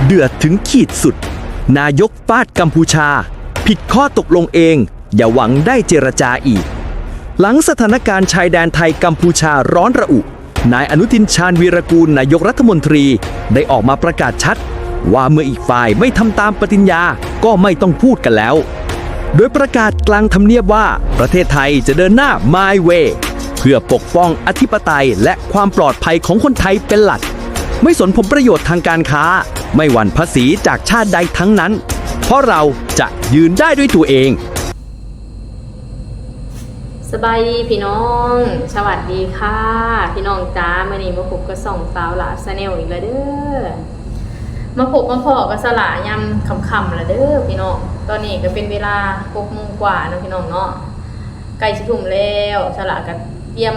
ເດືອດເຖິງຂີດສຸດ, ນາຍົກຟາດກັມພູຊາ, ຜິດຂໍ້ຕົກລົງເອງ, ຢ່າຫວັງໄດ້ເຈລະຈາອີກ. ຫຼັງສະຖານະການຊາຍແດນໄທ-ກັມພູຊາຮ້ອນລະອຸ, ນາຍອະນຸທິນ ຊານວີລະກູນ ນາຍົກລັດຖະມົນຕີ ໄດ້ອອກມາປະກາດຊັດວ່າ ເມື່ອອີກຝ່າຍໄມ່ທຳຕາມປະຕິນຍາ ກໍໄມ່ຕ້ອງພູດກັນແລ້ວ, ໂດຍປະກາດກາງທຳນຽບວ່າ ປະເທດໄທຈະເດີນໜ້າ My Way ເພື່ອປົກປ້ອງອະທິປະໄຕ ແລະ ຄວາມປອດໄພຂອງຄົນໄທເປັນຫຼັກ, ໄມ່ສົນຜົນປະໂຫຍດທາງການຄ້າ, ໄມ່ຫວັ່ນພາສີຈາກຊາດໃດທັງນັ້ນ, ເພາະເຮົາຈະຢືນໄດ້ດ້ວຍຕົວເອງ. ສະບາຍດີພີ່ນ້ອງ, ສະຫວັດດີຄ່ະ ພີ່ນ້ອງຈ໋າ. ມື້ນີ້ມາພົບກັບຊ່ອງສາວຫຼ້າ Channel ອີກແລ້ວເດີ້. ມາພົບມາພໍ້ກັບສາວຫຼ້າຍາມຄ່ຳໆແລ້ວເດີ້ພີ່ນ້ອງ. ຕອນນີ້ກໍເປັນເວລາຫົກໂມງກວ່າເນາະ ພີ່ນ້ອງເນາະ, ໃກ້ຊິທຸ່ມແລ້ວ. ສາວຫຼ້າກໍຕຽມ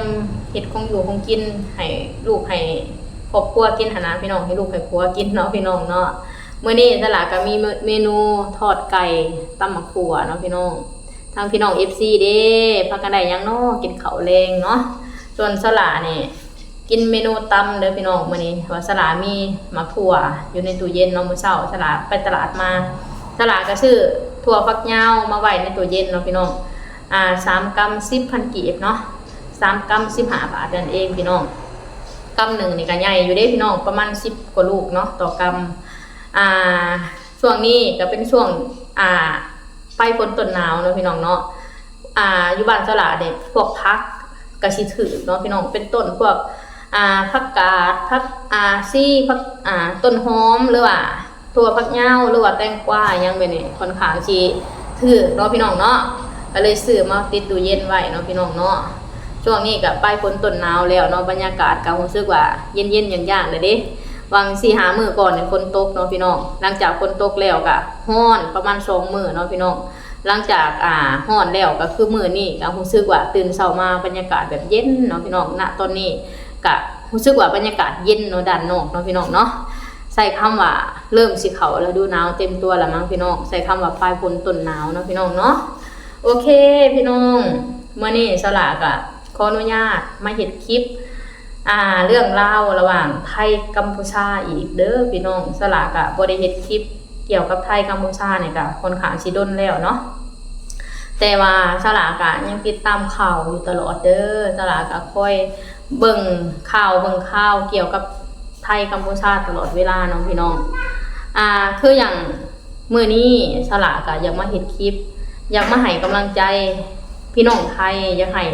ເຮັດຂອງຢູ່ຂອງກິນໃຫ້ລູກໃຫ້ຄອບຄົວກິນຫັ້ນນະ ພີ່ນ້ອງ, ໃຫ້ລູກໃຫ້ຜົວກິນເນາະ ພີ່ນ້ອງເນາະ. ມື້ນີ້ສາວຫຼ້າກໍມີເມ ເມນູທອດໄກ່ ຕຳໝາກຖົ່ວເນາະ ພີ່ນ້ອງ. ທາງພີ່ນ້ອງ ເອັຟຊີ ເດ້ ພາກັນໄດ້ຫຍັງເນາະ ກິນເຂົ້າແລງເນາະ. ສ່ວນສາວຫຼ້ານີ້ກິນເມນູຕຳເດີ້ພີ່ນ້ອງ. ມື້ນີ້ວ່າສາວຫຼ້າມີໝາກຖົ່ວຢູ່ໃນຕູ້ເຢັນເນາະ, ມື້ເຊົ້າສາວຫຼ້າໄປຕະຫຼາດມາ, ສາວຫຼ້າກໍຊື້ຖົ່ວຝັກຍາວມາໄວ້ໃນຕູ້ເຢັນເນາະ ພີ່ນ້ອງ. ອ່າ ສາມກຳ ສິບພັນກີບເນາະ, ສາມກຳ ສິບຫ້າບາດນັ້ນເອງ ພີ່ນ້ອງ. ກຳໜຶ່ງນີ້ກໍໃຫຍ່ຢູ່ເດ້ ພີ່ນ້ອງ, ປະມານສິບກວ່າລູກເນາະ ຕໍ່ກຳ. ອ່າ ຊ່ວງນີ້ກໍເປັນຊ່ວງ ອ່າ ປາຍຝົນຕົ້ນໜາວເນາະ ພີ່ນ້ອງເນາະ. ອ່າ ຢູ່ບ້ານສາວຫຼ້ານີ້ ພວກຜັກກໍຊິຖືກເນາະ ພີ່ນ້ອງ, ເປັນຕົ້ນພວກ ອ່າ ຜັກກາດ ຜັກ ອ່າ ຊີ ຜັກ ອ່າ ຕົ້ນຫອມ ຫຼືວ່າຖົ່ວຝັກຍາວ ຫຼືວ່າແຕງກວາຫຍັງແບບນີ້ ຂ້ອນຂ້າງຊິຖືກເນາະ ພີ່ນ້ອງເນາະ, ກໍເລີຍຊື້ມາຕິດຕູ້ເຢັນໄວ້ເນາະ ພີ່ນ້ອງເນາະ. ຊ່ວງນີ້ກໍປາຍຝົນຕົ້ນໜາວແລ້ວເນາະ, ບັນຍາກາດກໍຮູ້ສຶກວ່າເຢັນໆ ຢ່າງໆ ແລ້ວເດ້. ຫວ່າງສີ່ຫ້າມື້ກ່ອນນີ້ຝົນຕົກເນາະ ພີ່ນ້ອງ, ຫຼັງຈາກຝົນຕົກແລ້ວກໍຮ້ອນປະມານສອງມື້ເນາະ ພີ່ນ້ອງ. ຫຼັງຈາກ ອ່າ ຮ້ອນແລ້ວກໍຄືມື້ນີ້ກໍຮູ້ສຶກວ່າຕື່ນເຊົ້າມາບັນຍາກາດແບບເຢັນເນາະ ພີ່ນ້ອງ. ນະຕອນນີ້ກໍຮູ້ສຶກວ່າບັນຍາກາດເຢັນເນາະ ດ້ານນອກເນາະ ພີ່ນ້ອງເນາະ. ໃຊ້ຄຳວ່າເລີ່ມຊິເຂົ້າລະດູໜາວເຕັມຕົວແລ້ວມັ້ງ ພີ່ນ້ອງ, ໃຊ້ຄຳວ່າປາຍຝົນຕົ້ນໜາວເນາະ ພີ່ນ້ອງເນາະ. ໂອເຄ ພີ່ນ້ອງ, ມື້ນີ້ສາວຫຼ້າກໍ ຂໍອະນຸຍາດມາເຮັດຄລິບ ອ່າ ເລື່ອງລາວລະຫວ່າງໄທກັມພູຊາອີກເດີ້ ພີ່ນ້ອງ. ສາວຫຼ້າກະບໍ່ໄດ້ເຮັດຄລິບກ່ຽວກັບໄທກັມພູຊານີ້ກະຂ້ອນຂ້າງຊິດົນແລ້ວເນາະ, ແຕ່ວ່າສາວຫຼ້າກະຍັງຕິດຕາມຂ່າວຢູ່ຕະຫຼອດເດີ້. ສາວຫຼ້າກະຄອຍເບິ່ງຂ່າວ ເບິ່ງຂ່າວກ່ຽວກັບໄທກັມພູຊາຕະຫຼອດເວລາເນາະ ພີ່ນ້ອງ. ອ່າ ຄືຫຍັງ ມື້ນີ້ສາວຫຼ້າກະຢາກມາເຮັດຄລິບ ຢາກມາໃຫ້ກຳລັງໃຈພີ່ນ້ອງໄທ, ຢາກໃຫ້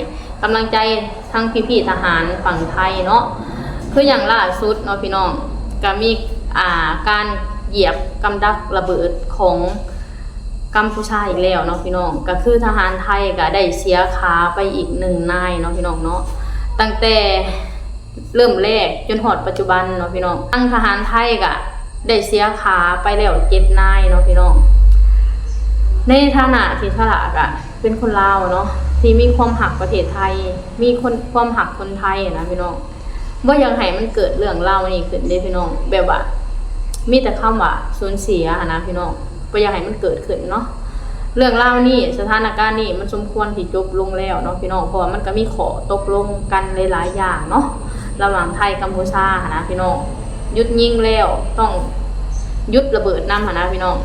ກຳລັງໃຈທັງພີ່ໆທະຫານຝັ່ງໄທເນາະ. ຄືຢ່າງລ່າສຸດເນາະ ພີ່ນ້ອງ, ກະມີ ອ່າ ການຢຽບກຳດັກລະເບີດຂອງກຳພູຊາອີກແລ້ວເນາະ ພີ່ນ້ອງ. ກະຄືທະຫານໄທກະໄດ້ເສຍຂາໄປອີກໜຶ່ງນາຍເນາະ ພີ່ນ້ອງເນາະ, ຕັ້ງແຕ່ ເລີ່ມແລກຈົນຮອດປັດຈຸບັນເນາະ ພີ່ນ້ອງ. ທາງທະຫານໄທກະໄດ້ເສຍຂາໄປແລ້ວເຈັດນາຍເນາະ ພີ່ນ້ອງ. ໃນຖານະທີ່ສາວຫຼ້າກະເປັນຄົນລາວເນາະ ທີ່ມີຄວາມຮັກປະເທດໄທ, ມີຄົນ ຄວາມຮັກຄົນໄທນະ ພີ່ນ້ອງ, ບໍ່ຢາກໃຫ້ມັນເກີດເລື່ອງລາວນີ້ຂຶ້ນເດ້ ພີ່ນ້ອງ. ແບບວ່າມີແຕ່ຄຳວ່າສູນເສຍຫັ້ນນະ ພີ່ນ້ອງ, ບໍ່ຢາກໃຫ້ມັນເກີດຂຶ້ນເນາະ. ເລື່ອງລາວນີ້ ສະຖານະການນີ້ ມັນສົມຄວນທີ່ຈົບລົງແລ້ວເນາະ ພີ່ນ້ອງ, ເພາະວ່າມັນກໍມີຂໍ້ຕົກລົງກັນຫຼາຍໆຢ່າງເນາະ ລະຫວ່າງໄທກັມພູຊາຫັ້ນນະ ພີ່ນ້ອງ. ຢຸດຍິງແລ້ວຕ້ອງຢຸດລະເບີດນຳຫັ້ນນະ ພີ່ນ້ອງ.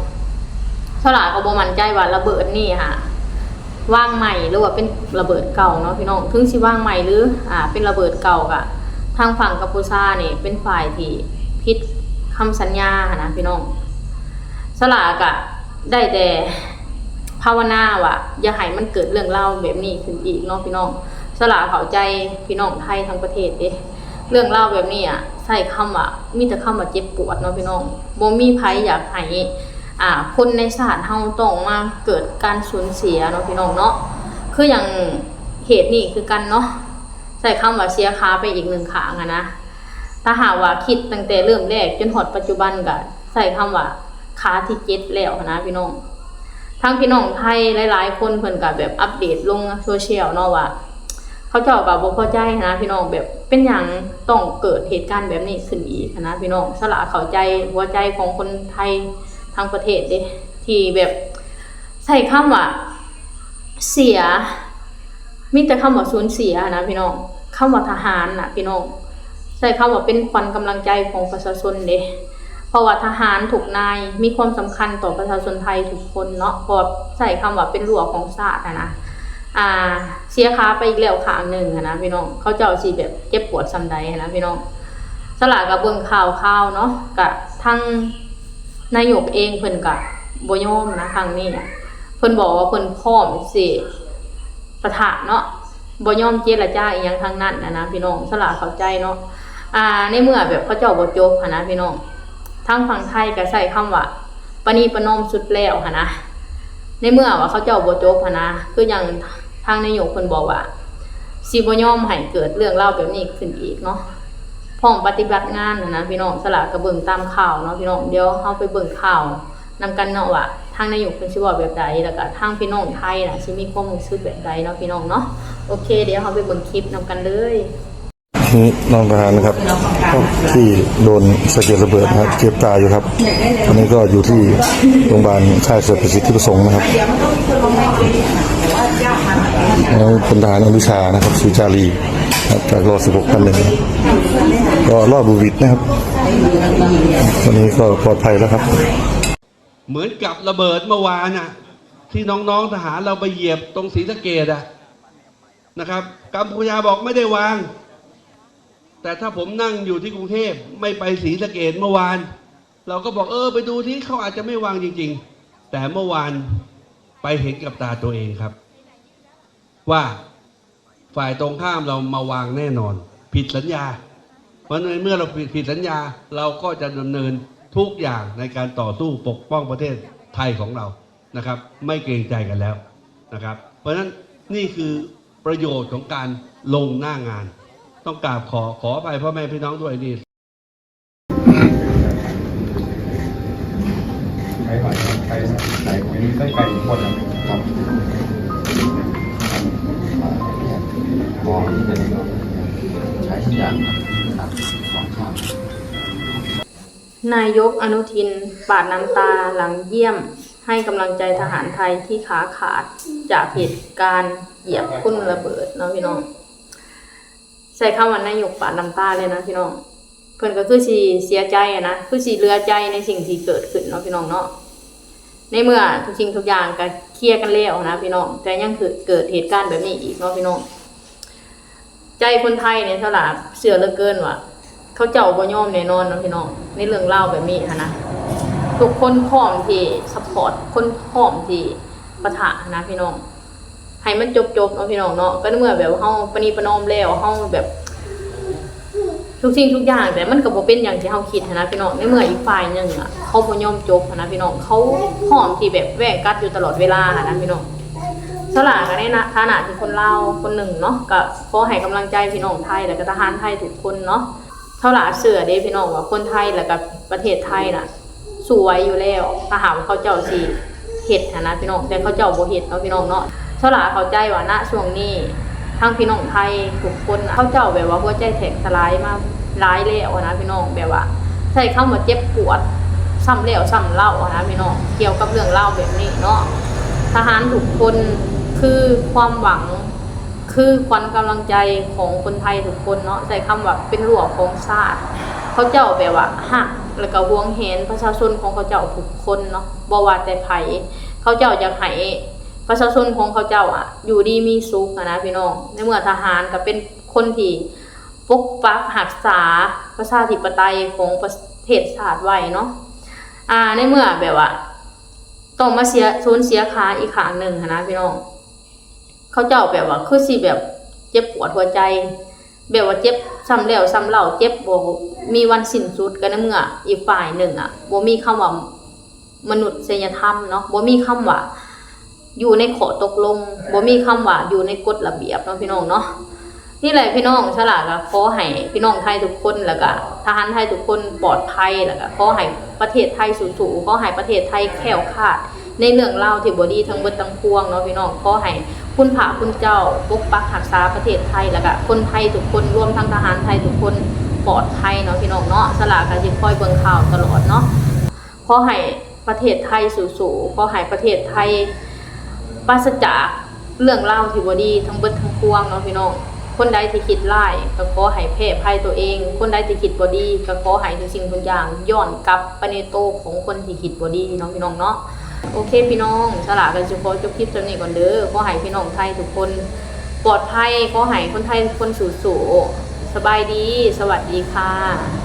ສາວຫຼ້າກໍບໍ່ໝັ້ນໃຈວ່າລະເບີດນີ້ຫາວາງໃໝ່ ຫຼືວ່າເປັນລະເບີດເກົ່າເນາະ ພີ່ນ້ອງ. ເຖິງຊິວາງໃໝ່ ຫຼື ອ່າ ເປັນລະເບີດເກົ່າ ກະທາງຝັ່ງກັມພູຊານີ້ເປັນຝ່າຍທີ່ຜິດຄຳສັນຍາຫັ້ນນະ ພີ່ນ້ອງ. ສາວຫຼ້າກະ ໄດ້ແຕ່ພາວະນາວ່າຢ່າໃຫ້ມັນເກີດເລື່ອງລາວແບບນີ້ຂຶ້ນອີກເນາະ ພີ່ນ້ອງ. ສາວຫຼ້າເຂົ້າໃຈພີ່ນ້ອງໄທທັງປະເທດເດ້. ເລື່ອງລາວແບບນີ້ອະ ໃຊ້ຄຳວ່າ ມີແຕ່ຄຳວ່າເຈັບປວດເນາະ ພີ່ນ້ອງ. ບໍ່ມີໃຜຢາກໃຫ້ ອ່າ ຄົນໃນຊາດເຮົາຕ້ອງມາເກີດການສູນເສຍເນາະ ພີ່ນ້ອງເນາະ. ຄືຫຍັງເຫດນີ້ຄືກັນເນາະ, ໃຊ້ຄຳວ່າເສຍຂາໄປອີກໜຶ່ງຂ້າງຫັ້ນນະ. ຖ້າຫາກວ່າຄິດຕັ້ງແຕ່ເລີ່ມແລກຈົນຮອດປັດຈຸບັນ ກະໃຊ້ຄຳວ່າຂາທີເຈັດແລ້ວຫັ້ນນະ ພີ່ນ້ອງ. ທາງພີ່ນ້ອງໄທຫຼາຍໆຄົນເພິ່ນກະແບບອັບເດດລົງໂຊຊຽວເນາະ ວ່າເຂົາເຈົ້າກະບໍ່ພໍໃຈຫັ້ນນະ ພີ່ນ້ອງ, ແບບເປັນຫຍັງຕ້ອງເກີດເຫດການແບບນີ້ຂຶ້ນອີກຫັ້ນນະ ພີ່ນ້ອງ. ສາວຫຼ້າເຂົ້າໃຈຫົວໃຈຂອງຄົນໄທທັງປະເທດເດ້ ທີ່ແບບໃຊ້ຄຳວ່າເສຍ ມີແຕ່ຄຳວ່າສູນເສຍນະ ພີ່ນ້ອງ. ຄຳວ່າທະຫານນະ ພີ່ນ້ອງ, ໃຊ້ຄຳວ່າເປັນຂວັນກຳລັງໃຈຂອງປະຊາຊົນເດ້. ເພາະວ່າທະຫານທຸກນາຍມີຄວາມສຳຄັນຕໍ່ປະຊາຊົນໄທທຸກຄົນເນາະ ເພາະວ່າໃຊ້ຄຳວ່າເປັນຮົ້ວຂອງຊາດຫັ້ນນະ. ອ່າ ເສຍຂາໄປອີກແລ້ວຂ້າງໜຶ່ງຫັ້ນນະພີ່ນ້ອງ ເຂົາເຈົ້າຊິແບບເຈັບປວດສ່ຳໃດຫັ້ນນະພີ່ນ້ອງ. ສາລາກໍເບິ່ງຂ່າວໆເນາະ ກະທາງນາຍົກເອງເພິ່ນກະບໍ່ຍອມນະ ຄັ້ງນີ້ນະ ເພິ່ນບອກວ່າເພິ່ນພ້ອມຊິປະທະເນາະ ບໍ່ຍອມເຈລະຈາອີ່ຫຍັງທັງນັ້ນຫັ້ນນະພີ່ນ້ອງ. ສາລາເຂົ້າໃຈເນາະ ອ່າ ໃນເມື່ອແບບເຂົາເຈົ້າບໍ່ຈົບຫັ້ນນະພີ່ນ້ອງ ທາງຝັ່ງໄທກໍໃຊ້ຄຳວ່າປະນີປະນອມສຸດແລ້ວຫັ້ນນະ. ໃນເມື່ອວ່າເຂົາເຈົ້າບໍ່ຈົບຫັ້ນນະ ຄືຫຍັງທາງນາຍົກເພິ່ນບອກວ່າ ຊິບໍ່ຍອມໃຫ້ເກີດເລື່ອງລາວແບບນີ້ຂຶ້ນອີກເນາະ ພ້ອມປະຕິບັດງານຫັ້ນນະພີ່ນ້ອງ. ສາລາກໍເບິ່ງຕາມຂ່າວເນາະພີ່ນ້ອງ ດຽວເຮົາໄປເບິ່ງຂ່າວນຳກັນເນາະວ່າ ທາງນາຍົກເພິ່ນຊິເວົ້າແບບໃດ ແລ້ວກໍທາງພີ່ນ້ອງໄທນະຊິມີຄວາມຮູ້ສຶກແບບໃດເນາະພີ່ນ້ອງເນາະ. ໂອເຄ ດຽວເຮົາໄປເບິ່ງຄລິບນຳກັນເລີຍ. ນີ້ນ້องทหารนะครับ ที่โดนสะเก็ดระเบิดนะครับ เจ็บตาอยู่ครับ ตอนนี้ก็อยู่ที่โรงพยาบาลค่ายเฉลิมประสิทธิประสงค์นะครับ อันนี้พลทหารอนุชานะครับ สุจารีครับ จากรอสิบหกท่านหนึ่ง ก็รอดบุดหวิดนะครับ ตอนนี้ก็ปลอดภัยแล้วครับ เหมือนกับระเบิดเมื่อวานน่ะ ที่น้องๆทหารเราไปเหยียบตรงศรีสะเกษอะนะครับ กัมพูชาบอกไม่ได้วาง แต่ถ้าผมนั่งอยู่ที่กรุงเทพฯ ไม่ไปศรีสะเกษเมื่อวาน เราก็บอก เออ ไปดูสิ เขาอาจจะไม่วางจริงๆ แต่เมื่อวานไปเห็นกับตาตัวเองครับ ว่าฝ่ายตรงข้ามเรามาวางแน่นอน ผิดสัญญา เพราะในเมื่อเราผิด ผิดสัญญา เราก็จะดำเนินทุกอย่างในการต่อสู้ปกป้องประเทศไทยของเรานะครับ ไม่เกรงใจกันแล้วนะครับ เพราะฉะนั้นนี่คือประโยชน์ของการลงหน้างาน ต้องกราบขอ ขออภัยพ่อแม่พี่น้องด้วยนี่ ไก่หอย ไก่ใส่ ไก่ อันนี้ไส้ไก่หมดแล้วครับ อ๋อ นี่เป็น ใช้ทุกอย่างครับ สองข้าง ນາຍົກ ອະນຸທິນ ປາດນ້ຳຕາຫຼັງຢ້ຽມໃຫ້ກຳລັງໃຈທະຫານໄທທີ່ຂາຂາດຈາກເຫດການຢຽບຝຸ່ນລະເບີດເນາະພີ່ນ້ອງ. ໃຊ້ຄຳວ່ານາຍົກປາດນ້ຳຕາເລີຍນະພີ່ນ້ອງ. ເພິ່ນກໍຄືຊິເສຍໃຈຫັ້ນນະ ຄືຊິເຫຼືອໃຈໃນສິ່ງທີ່ເກີດຂຶ້ນເນາະພີ່ນ້ອງເນາະ. ໃນເມື່ອທຸກສິ່ງທຸກຢ່າງກໍເຄລຍກັນແລ້ວຫັ້ນນະພີ່ນ້ອງ ແຕ່ຍັງເກີດເຫດການແບບນີ້ອີກເນາະພີ່ນ້ອງ. ໃຈຄົນໄທນີ້ ສາລາເຊື່ອເຫຼືອເກີນວ່າ ເຂົາເຈົ້າບໍ່ຍອມແນ່ນອນເນາະພີ່ນ້ອງ ໃນເລື່ອງລາວແບບນີ້ຫັ້ນນະ. ທຸກຄົນພ້ອມທີ່ຊັບພອດ ຄົນພ້ອມທີ່ປະທະຫັ້ນນະພີ່ນ້ອງ ໃຫ້ມັນຈົບໆເນາະພີ່ນ້ອງເນາະ. ກໍໃນເມື່ອແບບເຮົາປະນີປະນອມແລ້ວ ເຮົາແບບ ທຸກສິ່ງທຸກຢ່າງ ແຕ່ມັນກໍບໍ່ເປັນຫຍັງທີ່ເຮົາຄິດຫັ້ນນະພີ່ນ້ອງ. ໃນເມື່ອອີກຝ່າຍໜຶ່ງອະ ເຂົາບໍ່ຍອມຈົບຫັ້ນນະພີ່ນ້ອງ ເຂົາພ້ອມທີ່ແບບແຫວ່ງກັດຢູ່ຕະຫຼອດເວລາຫັ້ນນະພີ່ນ້ອງ. ສາລາກໍໃນນະ ຖານະທີ່ຄົນລາວຄົນໜຶ່ງເນາະ ກໍຂໍໃຫ້ກຳລັງໃຈພີ່ນ້ອງໄທ ແລ້ວກໍທະຫານໄທທຸກຄົນເນາະ. ສາລາເຊື່ອເດ້ພີ່ນ້ອງວ່າຄົນໄທ ແລ້ວກໍປະເທດໄທນະ ສູ້ໄຫວຢູ່ແລ້ວ ຖ້າຫາກວ່າເຂົາເຈົ້າຊິເຮັດຫັ້ນນະພີ່ນ້ອງ ແຕ່ເຂົາເຈົ້າບໍ່ເຮັດເນາະພີ່ນ້ອງເນາະ. ສາລາເຂົ້າໃຈວ່າ ນະ ຊ່ວງນີ້ ທັງພີ່ນ້ອງໄທທຸກຄົນນະ ເຂົາເຈົ້າແບບວ່າຫົວໃຈແຕກສະຫຼາຍມາຫຼາຍແລ້ວຫັ້ນນະພີ່ນ້ອງ. ແບບວ່າໃຊ້ຄຳວ່າເຈັບປວດຊ້ຳແລ້ວຊ້ຳເລົ່າຫັ້ນນະພີ່ນ້ອງ ກ່ຽວກັບເລື່ອງລາວແບບນີ້ເນາະ. ທະຫານທຸກຄົນຄືຄວາມຫວັງ ຄືຂວັນກຳລັງໃຈຂອງຄົນໄທທຸກຄົນເນາະ ໃຊ້ຄຳວ່າເປັນຮົ້ວຂອງຊາດ. ເຂົາເຈົ້າແບບວ່າຮັກ ແລ້ວກໍຫວງແຫນປະຊາຊົນຂອງເຂົາເຈົ້າທຸກຄົນເນາະ ບໍ່ວ່າແຕ່ໃຜ ເຂົາເຈົ້າຢາກໃຫ້ປະຊາຊົນຂອງເຂົາເຈົ້າອະ ຢູ່ດີມີສຸກຫັ້ນນະພີ່ນ້ອງ. ໃນເມື່ອທະຫານກໍເປັນຄົນທີ່ປົກປັກຮັກສາປະຊາທິປະໄຕຂອງປະເທດຊາດໄວ້ເນາະ ອ່າ ໃນເມື່ອແບບວ່າຕ້ອງມາເສຍ ສູນເສຍຂາອີກຂ້າງໜຶ່ງຫັ້ນນະພີ່ນ້ອງ ເຂົາເຈົ້າແບບວ່າຄືຊິແບບເຈັບປວດຫົວໃຈ ແບບວ່າເຈັບຊ້ຳແລ້ວຊ້ຳເລົ່າ ເຈັບບໍ່ມີວັນສິ້ນສຸດ. ກໍໃນເມື່ອອີກຝ່າຍໜຶ່ງອະ ບໍ່ມີຄຳວ່າມະນຸດສະຍະທຳເນາະ ບໍ່ມີຄຳວ່າຢູ່ໃນຂໍ້ຕົກລົງ ບໍ່ມີຄຳວ່າຢູ່ໃນກົດລະບຽບເນາະ ພີ່ນ້ອງເນາະ. ນີ້ແຫຼະພີ່ນ້ອງ ສາລາກໍຂໍໃຫ້ພີ່ນ້ອງໄທທຸກຄົນ ແລ້ວກໍທະຫານໄທທຸກຄົນປອດໄພ ແລ້ວກໍຂໍໃຫ້ປະເທດໄທສູ້ໆ ຂໍໃຫ້ປະເທດໄທແຄ້ວຄາດໃນເລື່ອງລາວທີ່ບໍ່ດີທັງເບິດທັງພວງເນາະພີ່ນ້ອງ. ຂໍໃຫ້ຄຸນພະຄຸນເຈົ້າປົກປັກຮັກສາປະເທດໄທ ແລ້ວກໍຄົນໄທທຸກຄົນ ລວມທັງທະຫານໄທທຸກຄົນປອດໄພເນາະພີ່ນ້ອງເນາະ. ສາລາກໍຊິຄອຍເບິ່ງຂ່າວຕະຫຼອດເນາະ. ຂໍໃຫ້ປະເທດໄທສູ້ໆ ຂໍໃຫ້ປະເທດໄທປາສະຈາກເລື່ອງລາວທີ່ບໍ່ດີທັງເບິດທັງພວງເນາະພີ່ນ້ອງ. ຄົນໃດທີ່ຄິດຮ້າຍ ກໍຂໍໃຫ້ແພ້ໄພຕົວເອງ, ຄົນໃດທີ່ຄິດບໍ່ດີ ກໍຂໍໃຫ້ທຸກສິ່ງທຸກຢ່າງຍ້ອນກັບໄປໃນໂຕຂອງຄົນທີ່ຄິດບໍ່ດີເນາະ ພີ່ນ້ອງເນາະ. ໂອເຄ ພີ່ນ້ອງ, ສາລາກໍຊິຂໍຈົບຄລິບສ່ຳນີ້ກ່ອນເດີ. ຂໍໃຫ້ພີ່ນ້ອງໄທທຸກຄົນປອດໄພ, ຂໍໃຫ້ຄົນໄທທຸກຄົນສູ້ໆ. ສະບາຍດີ, ສະຫວັດດີຄ່ະ.